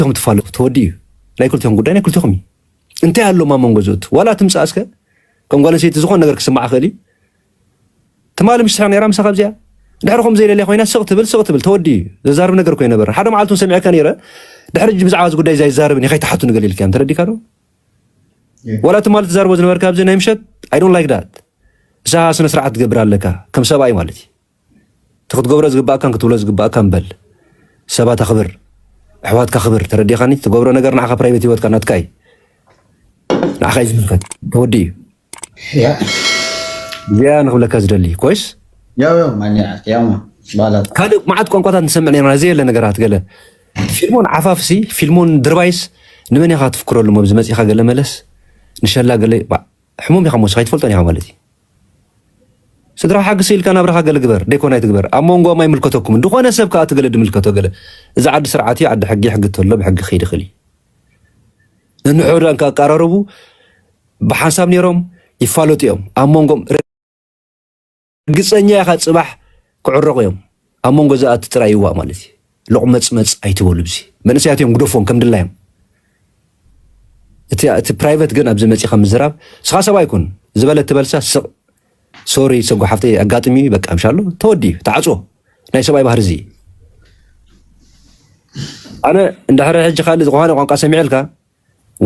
ኢኹም ትፋለጡ፣ ተወዲኡ እዩ። ናይ ክልቲኹም ጉዳይ ናይ ክልቲኹም እዩ። እንታይ ኣሎ ኣብ መንጎ ዝእቱ? ዋላ ትምጻእ እስከ፣ ከም ጓል ኣንስተይቲ ዝኾነ ነገር ክስማዕ ክእል እዩ። ትማሊ ምሽ ትስሕቕ ነይራ ምሳኻ ኣብዚኣ። ድሕሪ ከምኡ ዘይደልያ ኮይና ስቕ ትብል፣ ስቕ ትብል፣ ተወዲኡ እዩ። ዘዛርብ ነገር እኮ ኣይነበረን። ሓደ መዓልቲ እውን ሰሚዐካ ነይረ፣ ድሕሪ ሕጂ ብዛዕባ እዚ ጉዳይ እዚ ኣይዛረብን እየ ከይትሓቱኒ ገለ ኢልካዮም። ተረዲእካ ዶ? ዋላ ትማሊ ትዛረቦ ዝነበርካ ኣብዚ ናይ ምሸት፣ I don't like that። ንስኻ ስነ ስርዓት ትገብር ኣለካ፣ ከም ሰብኣይ ማለት እዩ። እቲ ክትገብሮ ዝግባእካን ክትብሎ ዝግባእካን በል። ሰባት ኣኽብር፣ ኣሕዋትካ ኣኽብር። ተረዲኻኒ? ትገብሮ ነገር ንዓኻ ፕራይቬት ህይወትካ ናትካ እዩ። ንዓኻ እዩ ዝምልከት። ተወዲኡ እዩ። ያ እዚኣ ንክብለካ ዝደሊ ኮይስ ያው ያው ማንያ ያው ባላት ካልእ መዓት ቋንቋታት ንሰምዕ ነርና። እዚ የለ ነገራት ገለ ፊልሞን ዓፋፍሲ ፊልሞን ድርባይስ ንመን ኢኻ ትፍክረሉ? ኣብዚ መፂኻ ገለ መለስ ንሸላ ገለ ባ- ሕሙም ኢኻ ሞስ ከይትፈልጦን ኢኻ ማለት እዩ። ስድራ ሓግሲ ኢልካ ናብራኻ ገለ ግበር ደይኮነ ኣይትግበር። ኣብ መንጎም ኣይምልከተኩምን። ዝኾነ ሰብ ከዓ እቲ ገለ ድምልከቶ ገለ እዚ ዓዲ ስርዓት እዩ፣ ዓዲ ሕጊ፣ ሕጊ ተሎ ብሕጊ ክይድ ይኽእል እዩ። ነንሕድሕዶም ከኣቀራረቡ ብሓንሳብ ነይሮም ይፋለጡ እዮም። ኣብ መንጎም ርግፀኛ ኢኻ ፅባሕ ክዕረቑ እዮም። ኣብ መንጎ ዝኣቲ ጥራይ ይዋእ ማለት እዩ። ሎቕመፅመፅ ኣይትበሉ። ብዚ መንእሰያት እዮም ግደፎም ከም ድላዮም። እቲ እቲ ፕራይቨት ግን ኣብዚ መፂኻ ምዝራብ ስኻ ሰብ ኣይኩን ዝበለ ትበልሳ ስቕ ሶሪ ሰጎ ሓፍተይ ኣጋጥሚ በቃ ምሻሎ ተወዲ ተዓፅዎ ናይ ሰብኣይ ባህሪ እዚ ኣነ እንድሕር ሕጂ ካልእ ዝኾነ ቋንቋ ሰሚዐልካ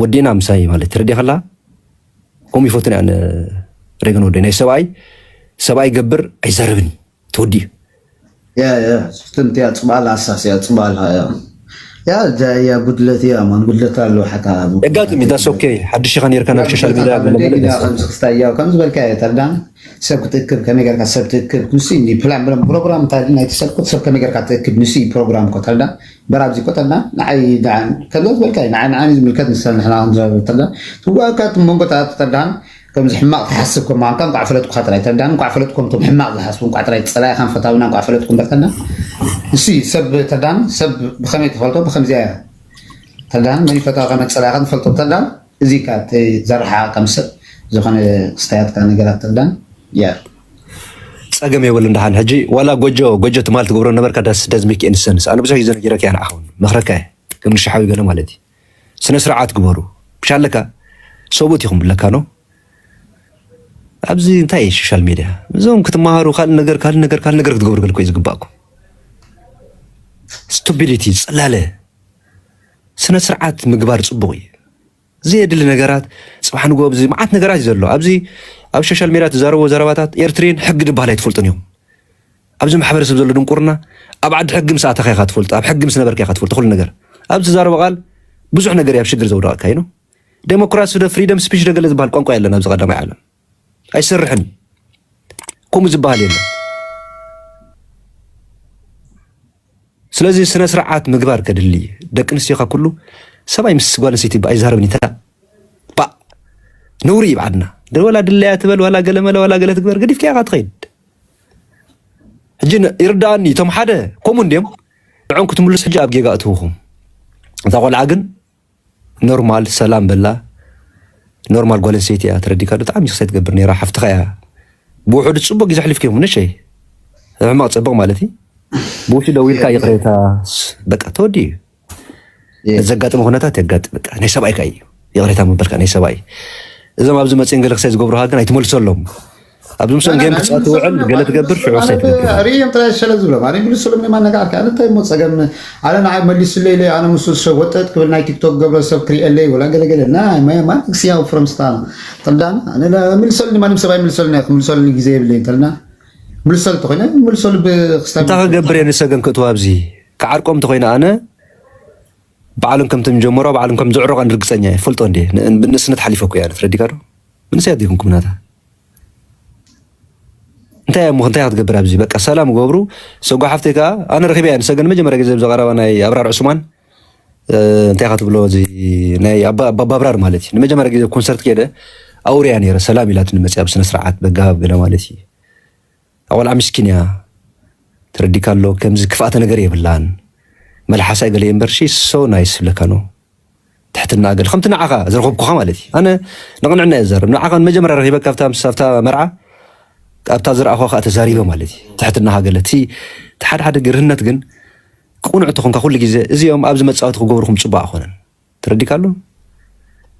ወዲና ምሳይ ማለት ትረዲ ከላ ከምኡ ይፈቱን ኣነ ሬገን ወደይ ናይ ሰብኣይ ሰብኣይ ገብር ኣይዛረብን ተወዲ ያ ያ ስፍትንት ያ ጽባል ኣሳስ ያ ጽባል ያ ያ ያ ጉድለት ያ ማን ጉድለት ኣሎ ሓታ ኣጋጥሚ that's okay ሓድሽ ኢኻ ነርካ ናብ ሶሻል ሚድያ ገለ ገለ ከምዚ ክስታይ ያ ከምዚ በልካ ያ ተርዳን ሰብ ክትእክብ ከመይ ጌርካ ሰብ ትእክብ ንሱ እዩ ፕላን ብሎም ፕሮግራም እንታይ ናይቲ ሰብ ሰብ ከመይ ጌርካ ትእክብ ንሱ እዩ ፕሮግራም እኮ ተርዳን በራብዚ እኮ ተርዳን ንዓይ ደዓን ከሎ ዝበልካ እዩ ንዓይ ንዓኒ ዝምልከት ንሰብ ንሕና ክንዛረብ ተርዳን ትዋእካ መንጎታት ተርዳን ከምዚ ሕማቕ ትሓስብ ከም ምዃንካ እንቋዕ ፈለጥኩኻ ጥራይ ተርዳን እንቋዕ ፈለጥኩም እቶም ሕማቕ ዝሓስቡ እንቋዕ ጥራይ ጸላኢኻን ፈታዊና እንቋዕ ፈለጥኩም በር ተርዳን ንሱ እዩ ሰብ ተርዳን ሰብ ብኸመይ ትፈልጦ ብኸምዚያ እያ ተርዳን መን ይፈታዊ ከመ ጸላኢኻን ትፈልጦ ተርዳን እዚ ካብ ዘርሓ ከም ሰብ ዝኾነ ክስታያትካ ነገራት ተርዳን ያ ጸገም የብሉ እንዳሓን ሕጂ ዋላ ጎጆ ጎጆ ትማል ትገብሮ ነበርካ ዳስ ዳዝ ሜክ ኤኒ ሰንስ ኣነ ብዙሕ ግዜ ነጊረካ እያ ንዓኸውን መኽረካ እየ ከም ንሽሓዊ ገለ ማለት እዩ ስነ ስርዓት ግበሩ ብሻለካ ሰብኡት ኢኹም ብለካ ኖ ኣብዚ እንታይ እዩ ሶሻል ሚድያ እዞም ክትመሃሩ ካልእ ነገር ካልእ ነገር ካልእ ነገር ክትገብሩ ገለ እኮ እዩ ዝግባእኩም ስቱፒዲቲ ጽላለ ስነ ስርዓት ምግባር ጽቡቕ እዩ ዘየድሊ ነገራት ጽባሕ ንግሆ ኣብዚ መዓት ነገራት እዩ ዘሎ ኣብዚ ኣብ ሶሻል ሚድያ ትዛረቦ ዘረባታት ኤርትሪን ሕጊ ድበሃል ኣይትፈልጡን እዮም ኣብዚ ማሕበረሰብ ዘሎ ድንቁርና ኣብ ዓዲ ሕጊ ምስ ኣተኻ ኢኻ ትፈልጦ ኣብ ሕጊ ምስ ነበርካ ኢኻ ትፈልጦ ኩሉ ነገር ኣብዚ ትዛረቦ ቃል ብዙሕ ነገር እዩ ኣብ ሽግር ዘውደቐካ እዩ ኖ ዴሞክራሲ ዶ ፍሪደም ስፒች ዶ ገለ ዝበሃል ቋንቋ የለን ኣብዚ ቀዳማይ ዓለም ኣይሰርሕን ከምኡ ዝበሃል የለን ስለዚ ስነ ስርዓት ምግባር ከድሊ ደቂ ኣንስትዮካ ኩሉ ሰብኣይ ምስ ጓል ኣንስተይቲ ኣይዛረብን ይተ ባ ነውሪ እዩ ብዓድና ደ ወላ ድለያ ትበል ዋላ ገለመለ ዋላ ገለ ትግበር ገዲፍካ ኢኻ ትኸይድ ሕጂ ይርዳኣኒ እቶም ሓደ ከምኡ እንድዮም ንዖም ክትምልሱ ሕጂ ኣብ ጌጋ እትውኹም እታ ቆልዓ ግን ኖርማል ሰላም በላ ኖርማል ጓል ኣንስተይቲ እያ ተረዲካ ዶ ብጣዕሚ ይኽሳይ ትገብር ነይራ ሓፍትኻ እያ ብውሕዱ ፅቡቅ ግዜ ኣሕሊፍኩም ንሸይ ሕማቅ ፅቡቅ ማለት እዩ ብውሽጢ ደዊልካ ይቕሬታ በቃ ተወዲ እዩ ዘጋጥመ ኩነታት የጋጥ በቃ ናይ ሰብኣይካ እዩ ይቕሬታ ምበልካ ናይ ሰብኣይ እዞም ኣብዚ መፅእን ገለ ክሳይ ዝገብሩካ ግን ኣይትመልሰሎም ኣብዚ ምስኦም ጌም ክትፃወት ትውዕል ገለ ትገብር ሽዑ ክሳይ ትገብር ርእዮም ጥራይ ሸለ ዝብሎም ኣነ ይምልሱሎም ማ ነገር ኣነ እንታይ ሞ ፀገም ኣነ ንዓይ መሊሱለይ ኢለ ኣነ ምስ ሸወጠጥ ክብል ናይ ቲክቶክ ገብረ ሰብ ክሪኤለይ ወላ ገለገለ ናይ ማይ ማን ክስያው ፍረምስታ ተልዳና ኣነ ምልሰልኒ ማንም ሰብ ኣይምልሰልኒ ክምልሰልኒ ግዜ የብለይ ተልና ምልሰል ተኮይነ ምልሰሉ ብክስታ እንታይ ክገብር እየ ንሰገን ክእትዋ ኣብዚ ክዓርቆም ተኮይነ ኣነ ባዕሎም ከምቶም ጀመሮ ባዕሎም ከም ዝዕረቆ ርግፀኛ እየ ፈልጦ እንዴ ንእስነት ሓሊፈ እኮ እያ ትረዲካ ዶ መንእሰያት ዲኹም ኩምናታ እንታይ እሞ እንታይ ክትገብር ኣብዚ በቃ ሰላም ገብሩ ሰጓ ሓፍተይ ከዓ ኣነ ረኺበ እያ ንሰገን መጀመርያ ግዜ ብዘቐረባ ናይ ኣብራር ዕሱማን እንታይ ኢኻ ትብሎ እዚ ናይ ኣባብራር ማለት እዩ ንመጀመርያ ግዜ ኮንሰርት ከደ ኣውርያ ነረ ሰላም ኢላትኒ መፅያ ብስነ ስርዓት በጋብ ገለ ማለት እዩ ኣቆልዓ ምስኪን እያ ተረዲካ ኣሎ ከምዚ ክፍኣተ ነገር የብላን መልሓሳ ገለ እምበር ሺ so nice ይብለካ ኖ ትሕትና ገለ ከምቲ ንዓኻ ዝረኸብኩኻ ማለት እዩ ኣነ ንቕንዕና እየ ዝዛረብ ንዓኻ መጀመርያ ረኺበ ካብታ ምስ ኣብታ መርዓ ኣብታ ዝረኣኹ ከዓ ተዛሪበ ማለት እዩ ትሕትና ገለ እቲ ሓደ ሓደ ግርህነት ግን ቅኑዕ ተኾንካ ኩሉ ግዜ እዚኦም ኣብዚ መጻወቲ ክገብሩኹም ጽቡቕ ኣይኮነን። ተረዲካ ኣሎ?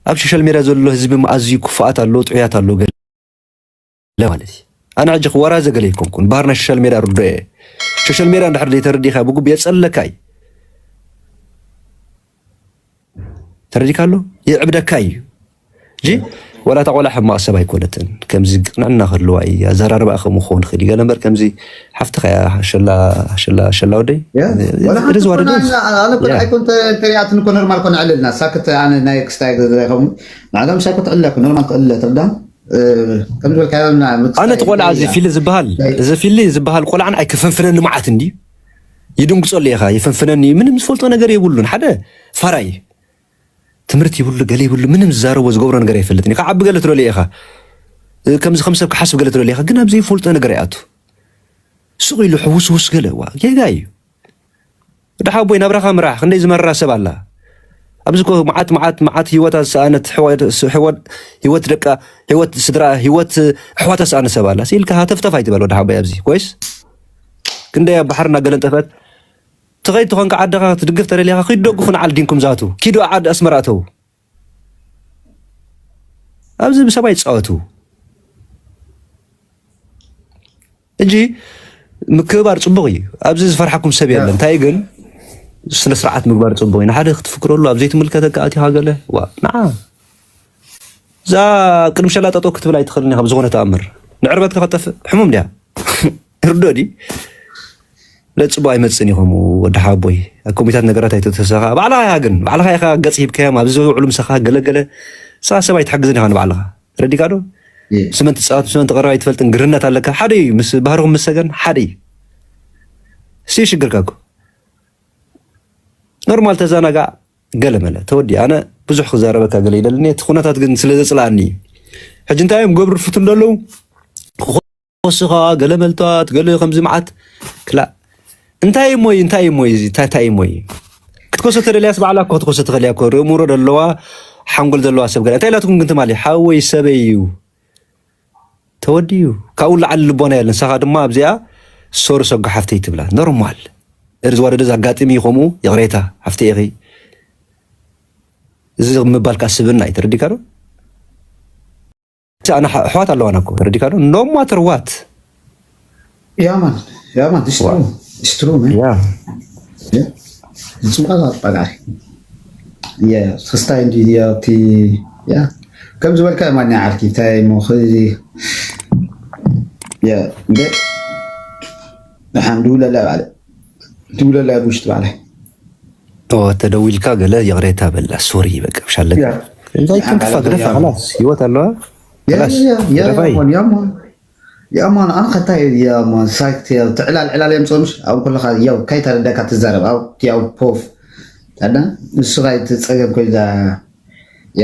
ኣብ ሶሻል ሜድያ ዘሎ ህዝቢ ኣዝዩ ክፉኣት ኣሎ፣ ጥዑያት ኣሎ ገለ ማለት እዩ። ኣነ ሕጂ ክወራዘ ገለ ኣይኮንኩን። ባህርና ሶሻል ሜድያ ርዶ እየ። ሶሻል ሜድያ እንድሕር ዘይተረዲኻ ብግቡእ የጸለካ እዩ። ተረዲካ ኣሎ? የዕብደካ እዩ። እጂ ወላ እታ ቆልዓ ሕማቕ ሰብ ኣይኮነትን። ከምዚ ቅንዕና ክህልዋ እዩ። ኣዘራርባኣ ከምኡ ክኸውን ይኽእል እዩ። ገለ እምበር ከምዚ ሓፍትኻ እያ፣ ሸላ፣ ሸላ፣ ሸላ ወደይ። ያ፣ ወላ ሓንቲ እርዝ ዋደደ። ኮና፣ ኣነ እኮ ያ። ኣይኮን ተ-፣ ተሪኣትን እኮ ኖርማል ኮነ ዕልልና። ሳክት ኣነ ናይ ክስታይ ገዛ ይኸውን። ንዓለም ሳክት ዕለ እኮ ኖርማል ክዕለ ትርዳ። እ፣ ከም ዝበልካዮ ና-፣ ኣነ እቲ ቆልዓ እዚ ናይ ፊሊ ዝበሃል፣ ናይ እዚ ፊሊ ዝበሃል ቆልዓን ኣይከፈንፍነኒ መዓት እንዲ። ይድንግጸሉ ኢኻ፣ ይፈንፍነኒ። ምንም ዝፈልጦ ነገር የብሉን። ሓደ ፋራይ። ትምህርቲ ይብሉ፣ ገለ ይብሉ፣ ምንም ዝዛረቦ ዝገብሮ ነገር ኣይፈልጥን እዩ። ክዓቢ ገለ ትደልዮ ኢኻ። እ፣ ከምዚ ከም ሰብ ክሓስብ ገለ ትደልዮ ኢኻ። ግን ኣብ ዘይፈልጦ ነገር ይኣቱ። ስቕ ኢሉ ሕውስውስ ገለ፣ ዋ፣ ጌጋ እዩ። ወዲ ሓቦይ ናብራኻ ምራሕ፣ ክንደይ ዝመራ ሰብ ኣላ። ኣብዚ እኮ መዓት፣ መዓት፣ መዓት ህይወታ ዝሰኣነት፣ ሕዋ-፣ ስ-፣ ሕዋ-፣ ህይወት ደቃ፣ ህይወት ስድራ፣ ህይወት ኣሕዋታ ዝሰኣነ ሰብ ኣላ። ስኢልካ ሃተፍተፍ ኣይትበል ወዲ ሓቦይ ኣብዚ። ኮይስ ክንደይ ኣብ ባሕሪ እናገለንጠፈት ትኸይድ ትኾንካ ዓድኻ ክትድግፍ ተደሊኻ ኪድ ደግፉ ንዓል ዲንኩም ዛቱ። ኪዱ ዓድ ኣስመራ እተው። ኣብዚ ብሰብ ኣይትጻወቱ። እጂ ምክብባር ጽቡቕ እዩ። ኣብዚ ዝፈርሓኩም ሰብ የለን። እንታይ ግን ስነ ስርዓት ምግባር ጽቡቕ እዩ። ንሓደ ክትፍክረሉ ኣብ ዘይትምልከተካ ኣቲኻ ገለ፣ ዋ፣ ንዓ። እዛ ቅድሚ ሸላ ጠጠው ክትብል ኣይትኽእልን ኢኻ ብዝኾነ ተኣምር። ንዕርበትካ ከጠፍእ ሕሙም ድያ? ርዶ ድዩ? ለጽቦ ኣይመጽእን እዩ ከምኡ ወዲ ሓቦይ። ኣብ ኮሚታት ነገራት ኣይተተሰኻ። ባዕልኻ ኢኻ ግን፣ ባዕልኻ ኢኻ ገጽ ሂብካዮም፣ ኣብዚ ዝውዕሉ ምሳኻ ገለ ገለ። ንስኻ ሰብ ኣይትሕግዝን ኢኻ ንባዕልኻ። ረዲካ ዶ? እየ። ስመን ትጻወት፣ ስመን ትቐርብ ኣይትፈልጥን፣ ግርነት ኣለካ። ሓደ እዩ፣ ምስ ባህርኹም ምስ ሰገን ሓደ እዩ። እሱ እዩ ሽግርካ እኮ። ኖርማል ተዘናጋዕ፣ ገለ መለ። ተወዲ፣ ኣነ ብዙሕ ክዛረበካ ገለ ይደልኒ፣ እቲ ኩነታት ግን ስለ ዘጽልኣኒ እዩ። ሕጂ እንታይ እዮም ገብሩ ፍቱ እንደለዉ? ክኾስኻ፣ ገለ መልታት፣ ገለ ከምዚ መዓት። ክላ-፣ እንታይ እሞ እዩ፣ እንታይ እሞ እዩ እዚ? እንታይ፣ እንታይ እሞ እዩ? ክትኮሶ ተደልያስ ባዕላ እኮ ክትኮሶ ትኽእል እያ እኮ። ርእሙሮ ዘለዋ፣ ሓንጎል ዘለዋ ሰብ ገለ። እንታይ ኢላትኩም ግን ትማሊ? ሓወይ ሰበይ እዩ። ተወዲኡ። ካብኡ ላዕሊ ልቦና የለን። ንሳኻ ድማ ኣብዚኣ ሶሪ ሰጎ ሓፍተይ ትብላ። ኖርማል። እርዚ ዋደደ ዘጋጥም እዩ ከምኡ፣ ይቕሬታ፣ ሓፍተይ ኢኺ። እዚ ምባል ከኣ ስብእና እዩ። ተረዲካ ዶ? እቲ ኣነ ኣሕ-፣ ኣሕዋት ኣለዋና እኮ። ተረዲካ ዶ? No matter what። ያ ማን፣ ያ ማን፣ it's ዋ። True. It's true, man. ያ። ያ። ዝጽምቃ ዛት ጳልዓ። ያ፣ ክስታይ እንዲ፣ ያ፣ እቲ፣ ያ። ከም ዝበልካ ማን ዓርኪ፣ እንታይ እሞ፣ ኸዚ፣ ያ፣ እንደ፣ ንሓም ድውለላ ባዕለ። ድውለላ ውሽጢ ባዕለ። ኦ፣ ተደዊልካ ገለ ይቕሬታ በላ። ሶሪ፣ በቃ፣ ብሻለካ። ያ። እንታይ ያ፣ ክንክፋ፣ ባዕለ ግደፋ፣ ያ። ኸላስ፣ ህይወት ኣለዋ። ያ፣ ኸላስ፣ ያ፣ ያ፣ ያ፣ ግደፋይ። ያ፣ ያ፣ ያ። የማን ኣነ ከታይ የማን ሳይት ያው ትዕላል ዕላል የምጾምሽ ኣብ ኩልኻ ያው ካይ ተረዳካ ትዛረብ ኣብ ያው ፖፍ ታዳ ንሱ ካይ ትጸገም ኮይዛ የ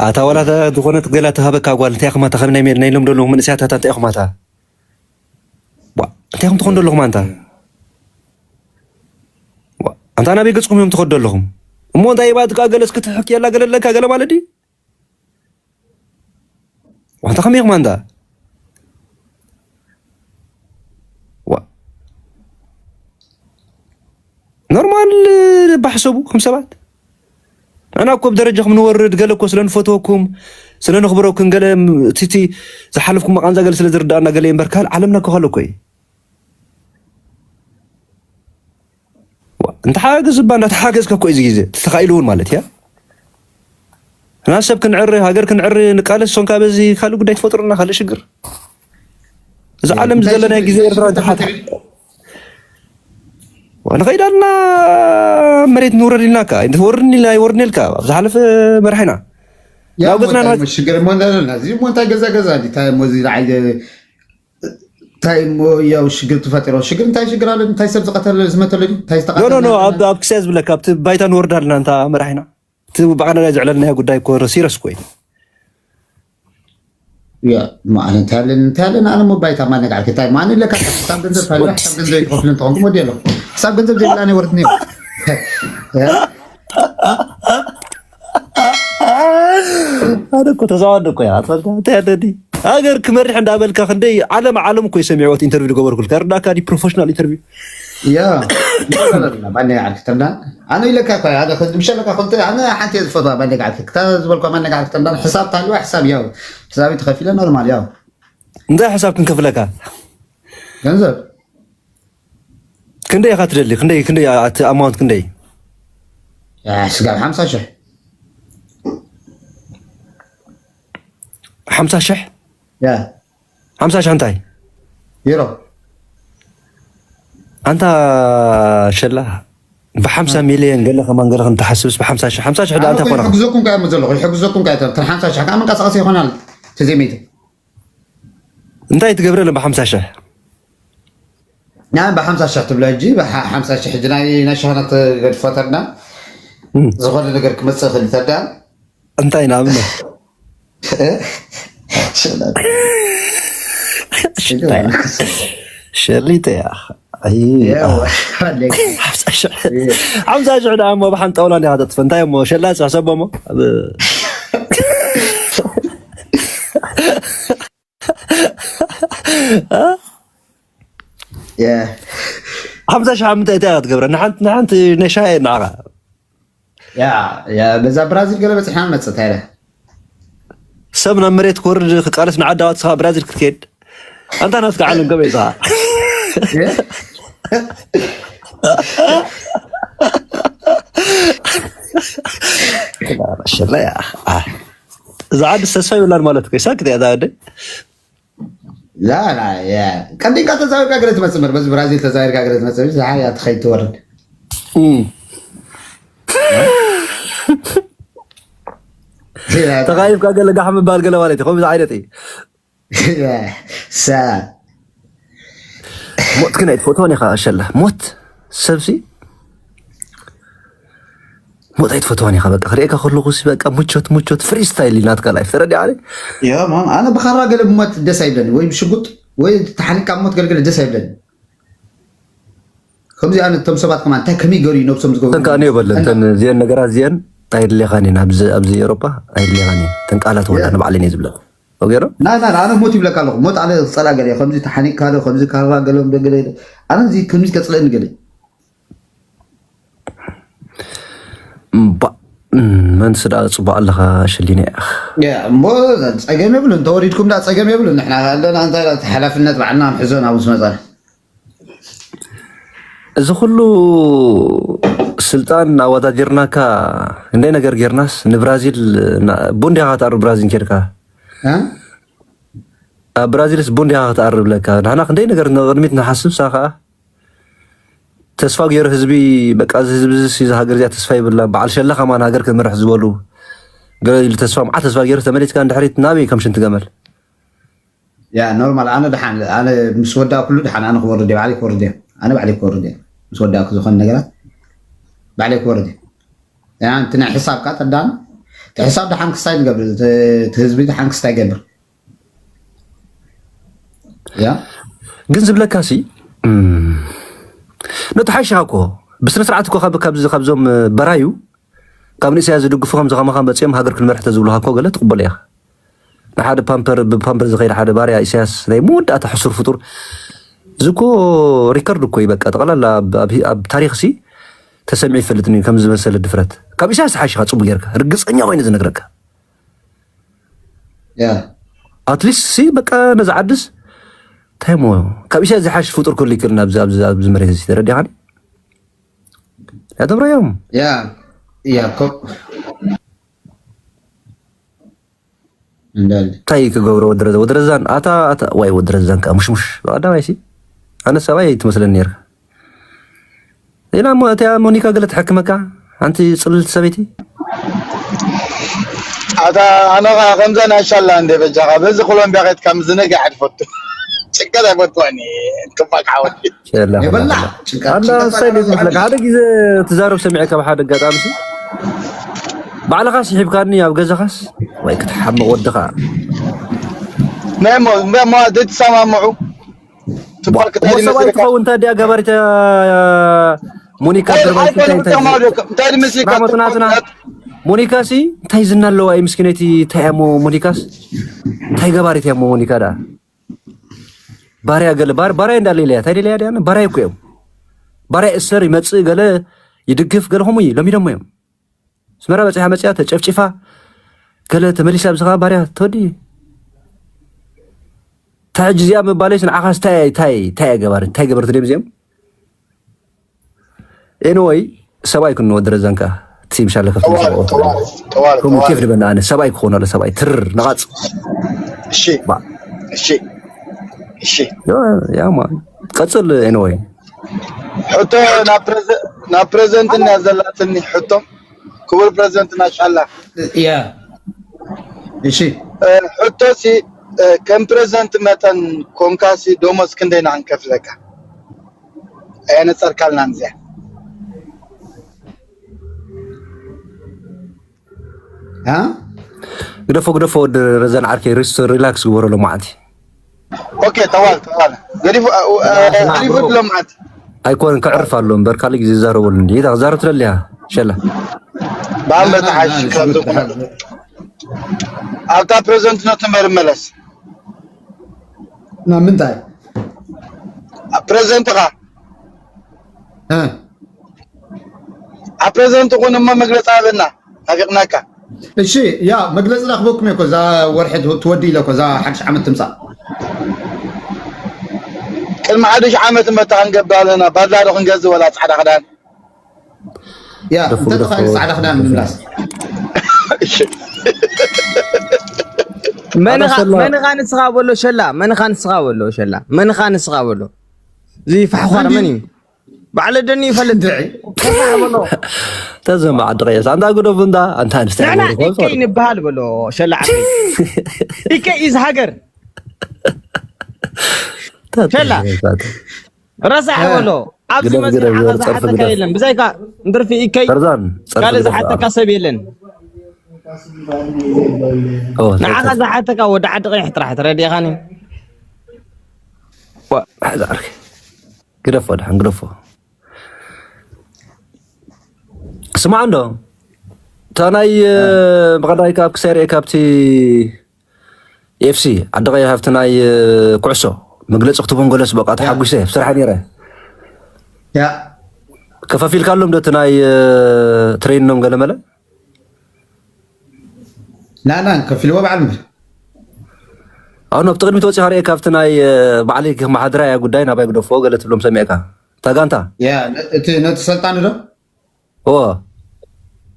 ኣታ ዋላ ዝኾነት ገላ ትሃበካ ጓል እንታይ ኹማታ ከም ናይ ሜድ ናይ ሎም ደሎ መንእስያታት እንታይ ኹማታ ዋ እንታይ ኹም ትኾን ደሎ ኹማንታ ዋ ኣንታ ናበይ ገጽኩም እዮም ትኸዱ ኣለኹም እሞ እንታይ ይባትካ ገለስ ክትሕክ የላ ገለለካ ገለ ማለት ድዩ ዋንታ ከመይ ኢኹም ኣንታ ዋ ኖርማል ባሕሰቡ ከም ሰባት ኣና እኮ ብደረጃኹም ንወርድ ገለ እኮ ስለ ንፈትወኩም ስለ ነኽብረኩም ገለ ቲቲ ዝሓለፍኩም መቃንዛ ገለ ስለ ዝርዳእና ገለ እምበር ካል ዓለምና እኮ ካልእ እኮ እዩ እንተሓጋገዝ እባ እንዳተሓጋገዝካ እኮ እዩ እዚ ግዜ ተተኻኢሉ እውን ማለት እያ እና ሰብ ክንዕሪ ሃገር ክንዕሪ ንቃለስ ሶንካ በዚ ካልእ ጉዳይ ትፈጥሩና ካልእ ሽግር እዚ ዓለም ዘለና ግዜ ኤርትራ ተሓት ንኸይዳልና መሬት ንውረድ ኢልና ካ ወርድን ኢልና ይወርድን ኢልካ ኣብ ዝሓለፈ መራሒና ናብ ገፅና ሽግር እሞ እንዳለና እዚ እሞ እንታይ ገዛ ገዛ እንታይ እሞ እዚ እንታይ እሞ ያው ሽግር ትፈጥሮ ሽግር እንታይ ሽግር ኣለ እንታይ ሰብ ዝቀተለ ዝመተለ እንታይ ዝተቀተለ ኣብ ክሳይ ዝብለካ ኣብቲ ባይታ ንወርድ ኣለና እንታ መራሒና እቲ ብቃናዳ ዝዕለልናዮ ጉዳይ እኮ ሲረስ እኮ እዩ ያ ማዕነ እንታይ ኣለን እንታይ ኣለን ኣነ ሞ ባይታ ማነ ጋር ክታይ ማነ ለካ ሳብ ገንዘብ ታለ ሳብ ገንዘብ ይከፍል እንተኾንኩም ወዲ ኣለኹ ሳብ ገንዘብ ዘይብላ ናይ ወርድ ነው ኣነ እኮ ተዛዋደ እኮ ያ ኣትፈልታ እንታይ ኣደዲ ሃገር ክመርሕ እንዳበልካ ክንደይ ዓለም ዓለም እኮ ይሰሚዕዎ። ኢንተርቪው ዝገበርኩልካ ርዳካ ዲ ፕሮፌሽናል ኢንተርቪው። ያ ባንዴ ዓርክ ተርዳ ኣነ ኢለካ እኮ ሓደ ከዚ ምሸለካ ኮንተ ኣነ ሓንቲ ዝፈትዋ ባንዴ ዓርክ ክታ ዝበልኳ ባንዴ ዓርክ ተርዳ ሕሳብ ታልዋ ሕሳብ ያው ሕሳብ ተኸፊለ ኖርማል ያው እንታይ ሕሳብ ክንከፍለካ? ገንዘብ ክንደይ ኢኻ ትደሊ? ክንደይ ክንደይ ኣቲ ኣማውንት ክንደይ? ስጋብ ሓምሳ ሽሕ ሓምሳ ሽሕ ያ ሓምሳ ሽሕ እንታይ? ዩሮ ኣንታ ሸላ ብሓምሳ ሚልዮን ገለ ከማን ገለ ክንተሓስብስ ብሓምሳ ሽሕ ሓምሳ ሽሕ ዳ እንታይ ኮነ? ይሕግዘኩም ከ እሞ ዘለኹ ይሕግዘኩም ከ ተን ሓምሳ ሽሕ ከዓ መንቀሳቐሲ ይኾናል ተዘይመይቱ እንታይ ትገብረለን ብሓምሳ ሽሕ? ና ብሓምሳ ሽሕ ትብሎ ሕጂ ብሓምሳ ሽሕ ሕጂ ናይ ናይ ሸሃነት ገድፎ ተርዳ ዝኾነ ነገር ክመፅእ ክእል ተርዳ እንታይ ንኣብነት ሸሊተ እያ ሓምሳ ሽሕ ደኣ እሞ ብሓንቲ ጣውላ እንዲኻ ተጥፈ እንታይ እሞ ሸላ ዝሕሰቦ እሞ ሓምሳ ሽሕ ምንታይ እንታይ ክትገብረ ንሓንቲ ንሓንቲ ነሻየ ንዓኻ ያ ያ በዛ ብራዚል ገለ በፅሕና ንመፅእ እንታይ ኢለ ሰብ ናብ መሬት ክወርድ ክቃለስ ንዓዲ ኣዋት ስኻ ብራዚል ክትከድ ኣንታ ናትካ ዓለም ገበይ ስኻ ሸላ እያ እዛ ዓዲ ተስፋ ይብላን ማለት እኮ ይሳክት እያ እዛ ዓዲ لا لا يا ቀዲምካ ተዛዊርካ ገለ ትመፅእ በር በዚ ብራዚል ተዛዊርካ ገለ ትመፅእ በር ዝሓ እያ ትኸይድ ትወርድ ተኻይፍካ ገለ ጋሕ ምባል ገለ ማለት እዩ ከምዚ ዓይነት እዩ ሳ ሞት ግን ኣይትፈትዎን ኢኻ ሸላ ሞት ሰብሲ ሞት ኣይትፈትዋን ኢኻ በቃ ክሪኤካ ከለኹ ሲ በቃ ሙቾት ሙቾት ፍሪ ስታይል እዩ ናትካ ላይፍ ተረዲኣኒ ያ ማም ኣነ ብኻራ ገለ ብሞት ደስ ኣይብለኒ ወይ ብሽጉጥ ወይ ተሓኒቃ ሞት ገለገለ ደስ ኣይብለኒ ከምዚ ኣነ እቶም ሰባት ከማን እንታይ ከመይ ገሩ ነብሶም ዝገብሩ ተን ከኣ የበለን ተን እዚአን ነገራት እዚአን ኣይድሌኻን እየን ኣብዚ ኣብዚ ኤውሮጳ ኣይድሌኻን እየን ተን ቃላት ወላ ንባዕለን እየ ዝብለን ኦጌሮ ና ና ኣነ ሞት ይብለካ ኣለኹ ሞት ኣነ ዝፀላ ገለ ከምዚ ተሓኒቅካ ዶ ከምዚ ካራ ገለ ገለ ኣነ ከምዚ ከፅለኒ ገለ እምባ መን ስዳ ጽቡቅ ኣለኻ ሽሊነ እሞ ጸገም የብሉ እንተወሪድኩም ዳ ጸገም የብሉ ንሕና ኣለና እንታይ ሓላፍነት ባዕልና ንሕዞ ናብ ምስ መጻና እዚ ኩሉ ስልጣን ኣወዳዲርናካ እንደ ነገር ጌርናስ ንብራዚል ቡንዲያ ካታሩ ብራዚል ኬድካ ኣብ ብራዚልስ ቡንዲያ ክትኣርብ ለካ ንሕና ክንደይ ነገር ንቅድሚት ንሓስብ ሳ ከዓ ተስፋ ገይሩ ህዝቢ በቃ እዚ ህዝቢ እዚ እዛ ሃገር እዚኣ ተስፋ ይብላ በዓል ሸላ ከማን ሃገር ክትምርሕ ዝበሉ ገለ ኢሉ ተስፋ መዓት ተስፋ ገይሩ ተመሊስካ እንድሕሪት ናበይ ከም ሽንቲ ገመል ያ ኖርማል ኣነ ደሓን ኣነ ምስ ወዳ ኩሉ ደሓን ኣነ ክወርድ እየ ባዕለይ ክወርድ እየ ኣነ ባዕለይ ክወርድ እየ ምስ ወዳ ዝኾነ ነገራት ባዕለይ ክወርድ እየ ያ እቲ ናይ ሕሳብካ ተዳን እቲ ሕሳብ ደሓን ክስታይ ትገብር እቲ ህዝቢ ደሓን ክስታይ ይገብር ያ ግን ዝብለካ ሲ ነቲ ሓይሻ እኮ ብስነ ስርዓት እኮ ካብ ካብዚ ካብዞም በራዩ ካብ ንእስያ ዝድግፉ ከም ዝኸማኻ መፅኦም ሃገር ክንመርሕ ተዝብሉካ እኮ ገለ ትቕበሎ ኢኻ ንሓደ ፓምፐር ብፓምፐር ዝኸይድ ሓደ ባርያ ኢሳያስ ናይ መወዳእታ ሕሱር ፍጡር ዝኮ ሪከርድ እኮ እዩ በቃ ጠቕላላ ኣብ ታሪክ ሲ ተሰሚዑ ይፈልጥን እዩ ከም ዝመሰለ ድፍረት ካብ ኢሳያስ ሓይሽኻ ፅቡቅ ጌርካ ርግፀኛ ኮይኑ ዝነግረካ ኣትሊስት ሲ በቃ ነዚ ዓድስ እንታይ ሞ ካብ ኢሳያስ ዝሓሽ ፍጡር ክህሉ ይክእል ኣብዚ ኣብዚ ኣብዚ መሬት እዚ ተረዲኻኒ ያተብረዮም ያ ያ ኮ እንዳል እንታይ ክገብሮ ወድረዛ ወድረዛን ኣታ ኣታ ዋይ ወድረዛን ከ ሙሽሙሽ ቀዳማይ ሲ ኣነ ሰባይ ትመስለኒ ነርካ ኢላ እሞ እቲኣ ሞኒካ ገለ ትሕክመካ ሓንቲ ፅልልቲ ሰበይቲ ኣታ ኣነ ኸዓ ከምዛ ናይ ሻላ እንደ በጃኻ በዚ ኮሎምቢያ ኸድካ ምዝነጋዕ ትፈቱ ጭንቀት ኣይፈትዋኒ ክባቅ ዓወት የበላ ኣላ ስታይ ቤት መስለካ ሓደ ግዜ ትዛረብ ሰሚዐ ካብ ሓደ ኣጋጣሚ ሲ ባዕልኻ ስሒብካኒ ኣብ ገዛኻስ ወይ ክትሓምቕ ወድኻ ናይ ሞ ሞ ዘይተሰማምዑ ትባል እሞ ሰብኣይ ትኸውን እንታይ ድያ ገባሪተ ሞኒካ ገርባይ እንታይ እንታይ እንታይ ድምስሊካ ናሞትና ሞኒካሲ እንታይ ዝና ኣለዋ? እዩ ምስኪነይቲ እንታይ እያ እሞ ሞኒካስ እንታይ ገባሪት እያ እሞ ሞኒካ ደኣ ባርያ ገለ ባር ባርያ እንዳለ ኢለያ እንታይ ደለያ ደያ ባርያ እኮ እዮም። ባርያ እሰር ይመጽእ ገለ ይድግፍ ገለ ከምኡ እዩ ለሚዶሞ እዮም። ስመራ በጺሓ መጺኣ ተጨፍጭፋ ገለ ተመሊሳ ብዝኻ ባርያ ተወዲ ታሕጂ እዚኣ ምባለይስ ንዓኻስ እንታይ እንታይ እንታይ ገባሪ እንታይ ገበርቲ ደም እዚኦም ኤንወይ ሰብኣይ ክንወዲ ረዘንካ እቲ ምሻለ ከፍቲ ጠዋል ሰብኦ ጠዋል ጠዋል ከም ጠዋል ኬፍ ድበና ኣነ ሰብኣይ ክኾን ኣለ ሰብኣይ ትር ነቓጽ እሺ ባ እሺ እሺ ያማ ቀጽል ኤንወይ ሕቶ ናብ ፕሬዘ- ናብ ፕሬዘንትና ዘላትኒ ሕቶ ክቡር ፕሬዘንትና ሻላ ያ እሺ እ፣ ሕቶ ሲ እ፣ ከም ፕሬዘንት መጠን ኮንካ ሲ ደሞዝ ክንደይ ኢና ክንከፍለካ ኣየነጸርካልናን እዚኣ ها ግደፎ ግደፎ ወዲ ረዘን ዓርከይ ሪስ ሪላክስ ግበሮ ሎማዓንቲ اوكي طوال طوال قريب قريب لهم عاد ኣይኮነን ከዕርፍ ኣሎ እምበር ካልእ ግዜ ይዛረበሉ እንዲ ኢታ ክዛረብ ትደሊ ኢኻ ሸላ بعمل تعاش كابتن كنا ኣብታ ፕሬዘንት ነው ትንበር መለስ ና ምንታይ ፕሬዘንት ኻ ኣብ ፕሬዘንት ኹን እሞ መግለፂ ሃበና ናፊቕናካ እሺ ያ መግለፂ ራክበኩም እኮ እዛ ወርሒ ትወዲ ኢለ እኮ እዛ ሓድሽ ዓመት ትምፃእ ቅድሚ ሓድሽ ዓመት መታ ክንገብር ኣለና ባድላ ዶ ክንገዝእ ወላ ፃዕዳ ክዳን ያ እንተ ተኻኢሉ ፃዕዳ ክዳን ምምላስ መንኻ ንስኻ በሎ ሸላ መንኻ ንስኻ በሎ ሸላ መንኻ ንስኻ በሎ እዚ ፋሕኳር መን እዩ ባዕለ ደኒ ይፈልጥ ተዘማ ዓዲ ቀየስ ኣንታ ግደፉ እንዳ ኣንታ ኣንስታይ ንሕና ኢከይ ንበሃል በሎ ሸላ ዓዲ ኢከይ ኢዝ ሃገር ሸላ ረሳሕ በሎ ኣብዚ መፅእ ዓኻ ዝሓተካ የለን ብዛይካ ንድርፊ ኢከይ ካልእ ዝሓተካ ሰብ የለን ንዓኻ ዝሓተካ ወዲ ዓዲ ቀይሕ ጥራሕ ተረዲእኻኒ ግደፎ ድሓን ግደፎ ስማዕ እንዶ እታ ናይ ብቐዳይ ካብ ክሳይ ርኤ ካብቲ ኤፍሲ ዓዲ ቀይሕ ኣብቲ ናይ ኩዕሶ መግለፂ ክትቦን ገለስ በቃ ተሓጒሰ ኣብ ስራሕ ነይረ ያ ከፋፊልካሎም ዶ እቲ ናይ ትሬኒኖም ገለመለ ናና ከፊልዎ በዓል ምር ኣሁን ኣብቲ ቅድሚት ወፂኻ ርኤ ካብቲ ናይ ባዕለይ ከመሓድራ እያ ጉዳይ ናባይ ግደፎ ገለ ትብሎም ሰሚዕካ እታ ጋንታ ያ እቲ ነቲ ሰልጣን ዶ እዎ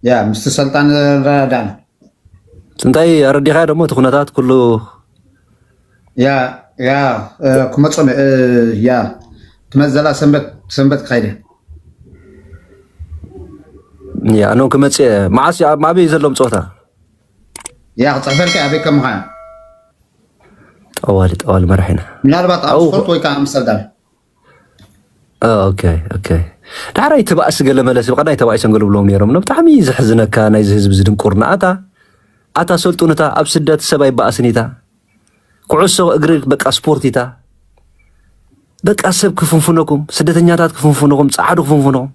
ያ ምስቲ ሰልጣን ረዳን እንታይ ኣረዲኻዮ ደሞ እቲ ኩነታት ኩሉ ያ ያ ክመፁ ያ ትመዘላ ሰንበት ሰንበት ክኸይደ ያ ኣነ ክመፅእ መዓስ ኣብ ኣበይ ዘለዎም ፀወታ ያ ክፅሕፈልካ ኣበይ ከም ምዃን ጠዋሊ ጠዋሊ መራሒና ምናልባት ኣብ ስፖርት ወይ ከዓ ኣምስተርዳም ኦኬ ኦኬ ዳሕራይ ተባእሲ ገለ መለሲ ብቐዳይ ተባኢሶም ገለ ብሎም ነይሮም ኖ ብጣዕሚ ዘሕዝነካ ናይዚ ህዝቢ ዝድንቁርና ኣታ ኣታ ሰልጡንታ ኣብ ስደት ሰብ ኣይበኣስን ኢታ ኩዕሶ እግሪ በቃ ስፖርት ኢታ በቃ ሰብ ክፍንፍነኩም ስደተኛታት ክፍንፍነኩም ፃዓዱ ክፍንፍነኩም